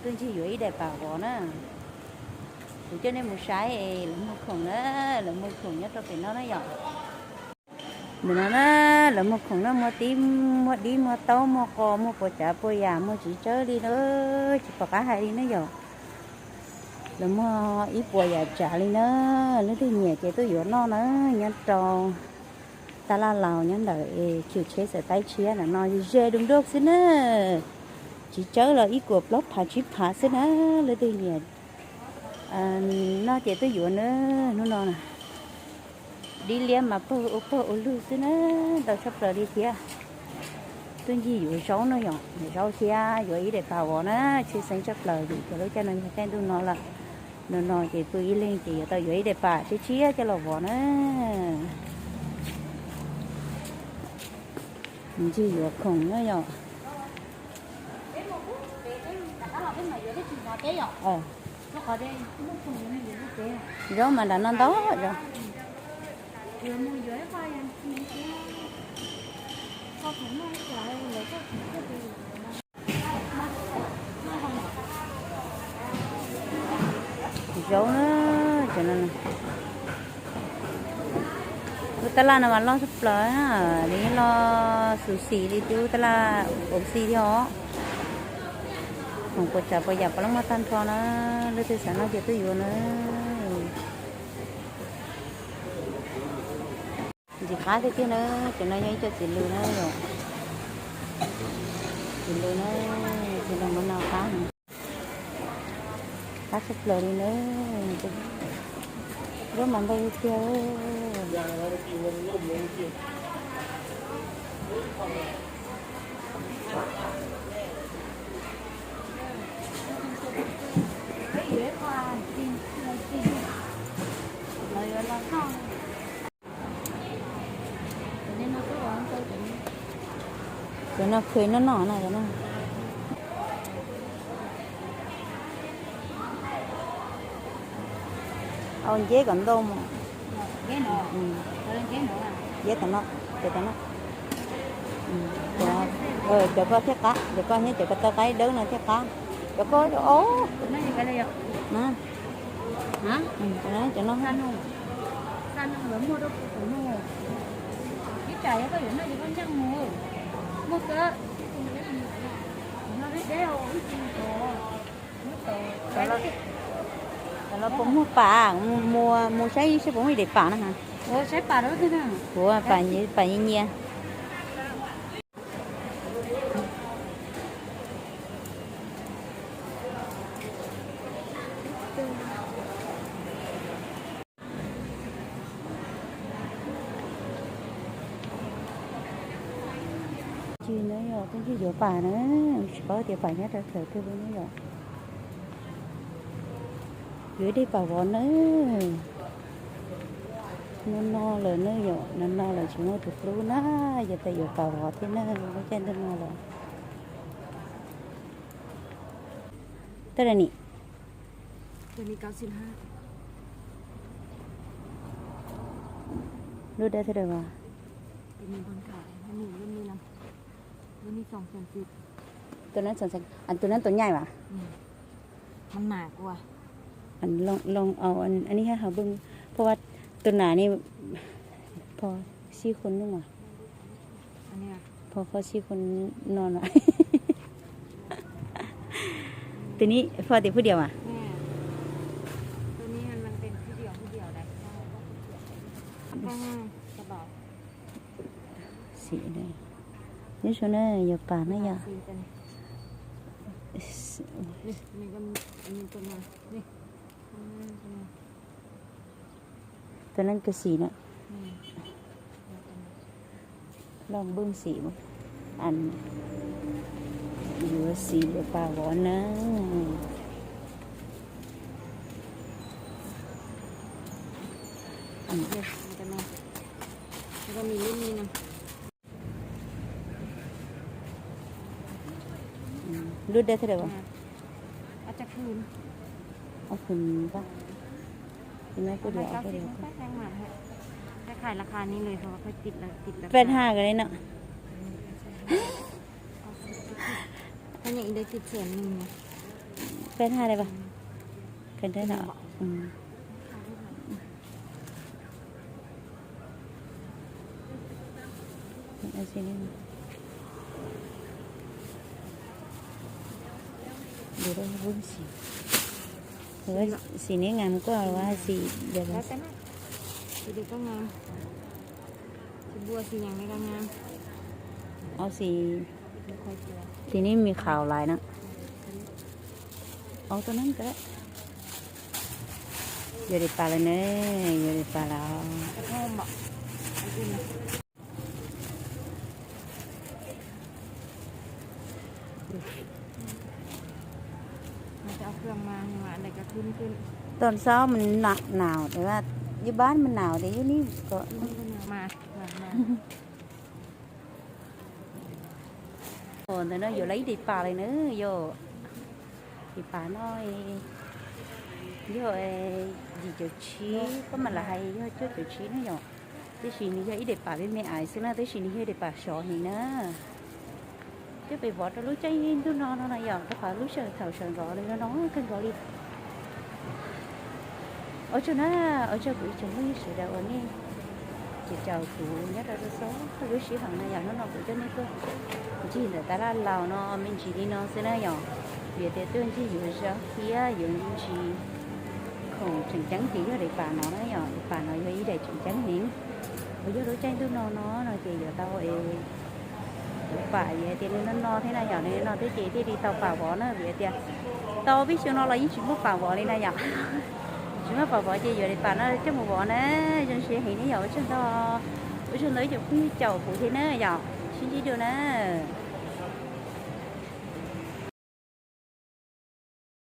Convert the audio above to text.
Tuaj ncig yuav ib daim pam vov na. Kuv coj nej mus saib es lawv muag khoom na, lawv muag khoom nyob rau pem no na yom. Ntawm no na, lawv muag khoom na, muag tib, muag dib, muag taub, muag qos, muag puas tsav puas yam, muag tsis tsawg li na, tsis pom qab hais li na yom. Lawv muag ib puas yam tsav li na. Leej twg nyiam ces tuaj yuav noj na, nyob rau taj laj laus nyob ntawm es tshwm tsheb xav taib tshiab ntawm no ze du nruj xwb na. Tsis tsawg los ib kuas plaub phav tsib phav xwb na. Leej twg nyiam noj ces tuaj yuav na, hnub no na. Dib liab mas pawg ua pawg ua lug xwb na, ntau tshaj plaws li thiab. Tuaj ncig yuav zaub no yom, yuav zaub thiab yuav ib daim pam vov na, tshwj xeeb tshaj plaws vim tias lub caij no yog caij ntuj no lawm. No no ces pw ib leeg ces yuav tau yuav ib daim pam tshiab tshiab coj los vov na. Ncig yuav khoom na yom. Zaub mas nram no ntau zaub. Zaub na, cov no, lub taj laj no mas loj tshaj plaws, nws yeej loj xus xis li tib lub taj laj ua si thiab os. Khoom puas tsav puas yam puav leej muaj tag nrho na, leej twg xav noj ces tuaj yuav na. Ntxim qab tiag tiag na, cov no yog ib co txiv lws na yom. Txiv lws na, txiv lws mov no qab, qab tshaj plaws li na. Zaub mas ntau tiag tiag. Cov no khuv noj noj na cov no. Au nceb kom ntau mas. Nceb tom no, cov tom no. Cov koj thiaj qab, cov koj thiab cov ko taw qaib dawb no thiaj qab. Cov ko, cov no. Cov no puas muaj pam, mus saib seb puas muaj ib daim pam na. Kuv pam nyias nyias. Ces no yog tuaj ncig yuav pam na, tsis paub tias pam nyob rau thaum twg li ne yom. Yuav ib daim pam vov na. No no lawm ne yom, no no lawm tsis muaj tus hlub na, yog tias yuav pam vov thiab na, lub caij ntuj no lawm. Tab sis ni, lub dawb thiab dawb vag. Tus no, tus no tus nyaij mas. Loo, loo, ann, ann, ann, phoj, tus na ni, phoj sib khun no, phoj, phoj sib khun no no. Tus ni phoj tias phwj diam mas. Xim, nyob zoo na, yuav pam na yom. Tus neeg kws xim na. Loo npwj xim, yuav xim yuav pam vov na. Lub dawb thiab dawb vag. Ob hwm pab, no kuj diam, ob kuj diam. Peb ha kawg li no. Peb ha dai vas, kawg ntawd no. Xim neb ngam kuj ua xim, xim neb me qhaus lais na. Ua tus neeg ka, yuav li pas lawm ne, yuav li pas lawm. Tau xaub mas nam naus, yub bab mas naus tias yub nib ko. Ntawm no yuav lawv ib daim pam li na yom. Daim pam no yog yim caum tsib, koj mam li hais yog cuaj caum tsib na yom. Tab sis nws yog ib daim pam me me ais xwb na, tab sis nws yog daim pam sov heev na. Coj pem vov rau lub caij ntuj no no na yom, rau qhov lub sij hawm thaum sawv ntxov li no no kawg nkaus li. Ua tsaug na, ua tsaug kuv ib tsoom phooj ywg sawv daws uas nej caum kuv nyob rau txhua lub sij hawm na yom. Hnub no kuv coj nej tuaj ncig ntawm tab laj laus no me ntsis li no xwb na yom. Vim tias tuaj ncig yuav zaub thiab yuav ntsis khoom tseem ceeb ces yog daim pam no na yom. Daim pam no yog ib daim tseem ceeb heev uas yog lub caij ntuj no no no ces yuav tau yuav pam, yuav tias li no no thiab na yom. Li no thiab ces thiaj li tau pam vov na, vim tias tau peb xyoo no los yeej tsis muaj pam vov li na yom. Tsis muaj pam vov ces yuav daim pam no coj mus vov na. Zoo siab heev ne yom. Ua tsaug ntau, ua tsaug ntau ib tsoom phooj ywg caum kuv thiab na yom. Sib ntsib dua na.